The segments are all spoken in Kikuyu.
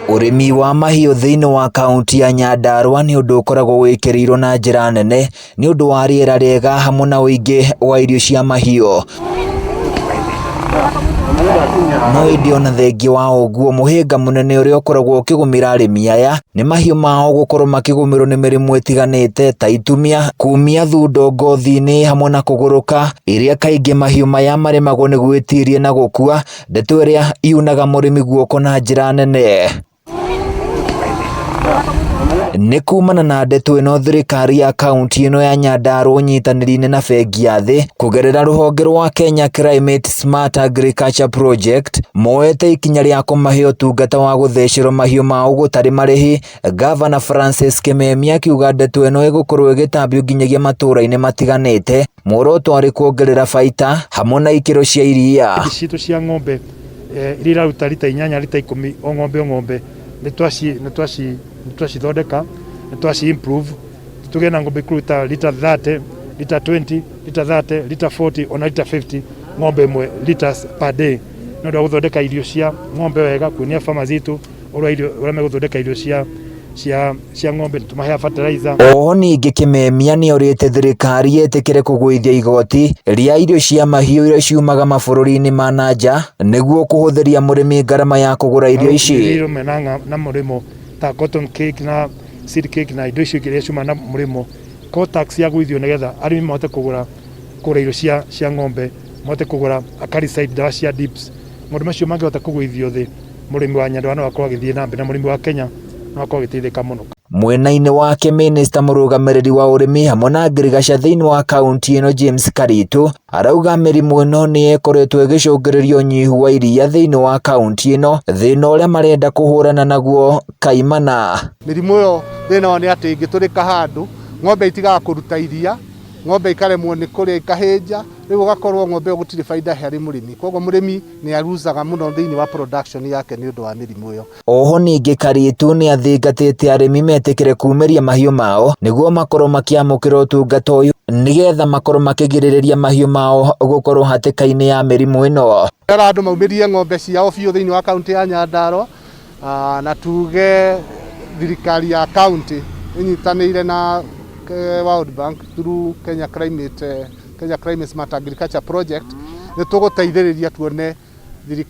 Ũrĩmi wa mahiũ thĩinĩ wa kaunti ya Nyandarua nĩ ũndũ ũkoragwo wĩkĩrĩirwo na njĩra nene nĩ ũndũ wa rĩera rĩega hamwe na ũingĩ wa irio cia mahiũ. No ĩndĩ ona thengia wa ũguo mũhĩnga mũnene ũrĩa ũkoragwo ũkĩgũmĩra arĩmi aya nĩ mahiũ mao gũkorwo makĩgũmĩrwo nĩ mĩrimũ ĩtiganĩte ta itumia, kumia thundo ngothi-inĩ hamwe na kũgũrũka, iria kaingĩ mahiũ maya maremagwo nĩ gwĩtiria na gũkua, ndeto ĩrĩa yunaga mũrĩmi guoko na njĩra nene. Nĩ kumana na ndeto ĩno thirikari ya kaunti ĩno ya Nyandarua ũnyitanĩri-inĩ na bengi ya thĩ kũgerera rũhonge rwa Kenya Climate Smart Agriculture Project moete ikinya rĩa kũmahe ũtungata wa gũthecerwo mahiũ mao gũtarĩ marĩhi. Gavana Francis Kimemia akiuga ndeto ĩno ĩgũkorwo ĩgĩtambio nginyagia matũũra-inĩ matiganĩte, muoroto arĩ kuongerera baita hamwe na ikĩro cia iria. Citũ cia ng'ombe iria iraruta rita 8 rita 10 o ng'ombe o ng'ombe nĩ twacithondeka, nĩ twaci improve tũgĩe na ng'ombe ikũruta rita 30, rita 20, rita 30, rita 40 ona rita 50 ng'ombe ĩmwe liters per day, nĩ ũndũ wa gũthondeka irio cia ng'ombe wega, kuonia farmers itũ ũrĩa irio ũrĩa megũthondeka irio cia ng'ombe, nĩ tũmaheaga fertilizer. Oho ningĩ Kimemia nĩorĩte thirikari ĩtĩkĩre kũgũithia igoti rĩa irio cia mahiũ iria ciumaga mabũrũri-inĩ ma na nja nĩguo kũhũthĩria mũrĩmi ngarama ya kũgũra irio ici. Irio na mũrĩmo ta cotton cake na seed cake na indo icio ingĩ iria ciumaga na mũrĩmo, ko tax yagũithio nĩgetha arĩmi mahote kũgũra irio cia ng'ombe, mahote kũgũra acaricide, ndawa cia dips. Maũndũ macio mangĩhota kũgũithio thĩ, mũrĩmi wa Nyandarua no akorwo agĩthiĩ na mbere na mũrĩmi wa Kenya no akorwo agĩteithĩka mũno. Mwena-inĩ wake minista mũrũgamĩrĩri wa ũrĩmi hamwe na ngirigaca thĩinĩ wa kaunti ĩno James Karitu arauga mĩrimũ ĩno nĩ ĩkoretwo ĩgĩcũngĩrĩria ũnyihu wa iria thĩinĩ wa kaunti ĩno, thĩna ũrĩa marenda kũhũrana naguo kaimana. Mĩrimũ ĩyo thĩna wao nĩ atĩ ĩngĩtũrĩka handũ ng'ombe itigaga kũruta iria, ng'ombe ikaremwo nĩ kũrĩa ikahĩnja, rĩu ũgakorwo ng'ombe ĩyo gũtirĩ baida harĩ mũrĩmi, koguo mũrĩmi nĩ aruzaga mũno thĩinĩ wa production yake nĩ ũndũ wa mĩrimũ ĩyo. Oho ningĩ Karitu nĩ athingatĩte arĩmi metĩkĩre kumĩria mahiũ mao nĩguo makorwo makĩamũkĩra ũtungata ũyũ nĩgetha makorwo makĩgirĩrĩria mahiũ mao gũkorwo hatĩka-inĩ ya mĩrimũ ĩno. Era andũ maumĩrie ng'ombe ciao biũ thĩinĩ wa kaunti ya Nyandarua, na tuge thirikari ya kaunti ĩnyitanĩire na World Bank through Kenya Climate Smart Agriculture Project nĩ tũgũteithĩrĩria tuone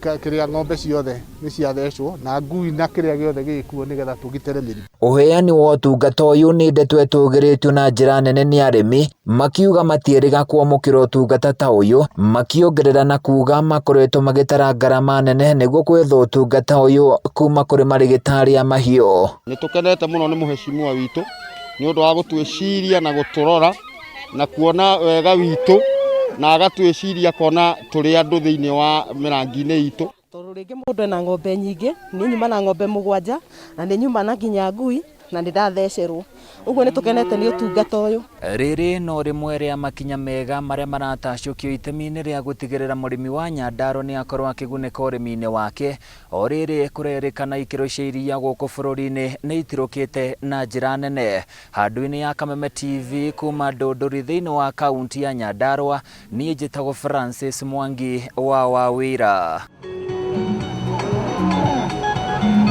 kĩrĩa ng'ombe ciothe nĩ ciathecwo na ngui na kĩrĩa gĩothe gĩkuo nĩgetha tũgitĩre mĩrimũ. Ũheani wa ũtungata ũyũ nĩ ndeto ĩtũgĩrĩtio na njĩra nene nĩ arĩmi makiuga matiĩrĩga kwamũkĩra ũtungata ta ũyũ, makĩongerera na kuga makoretwo magĩtara ngarama nene nĩguo gwetha ũtungata ũyũ kuma kũrĩ marĩgĩtarĩ a mahiũ. Nĩ tũkenete mũno nĩ mũheshimiwa witũ nĩ ũndũ wa gũtwĩciria na gũtũrora na kuona wega witũ na agatwĩciria kuona tũrĩ andũ thĩinĩ wa mĩrangi-inĩ itũ. Tondũ rĩngĩ mũndũ ena ng'ombe nyingĩ, niĩ nyuma na ng'ombe 7 na nĩ nyuma na nginya ngui na nĩ ndathecerwo, ũguo nĩ tũkenete nĩ ũtungata ũyũ. Rĩrĩ no rĩmwe rĩa makinya mega marĩa maratacũkio itemi-inĩ rĩa gũtigĩrĩra mũrĩmi wa Nyandarua nĩ akorwo akĩgunĩka ũrĩmi-inĩ wake. O rĩrĩ kũrerĩkana ikĩro cia iria gũkũ bũrũri-inĩ nĩ itirũkĩte na njĩra nene. Handũ-inĩ ya Kameme TV kuma Ndũndũri thĩinĩ wa kaunti ya Nyandarua, niĩ njĩtagwo Francis Mwangi wa Wawira.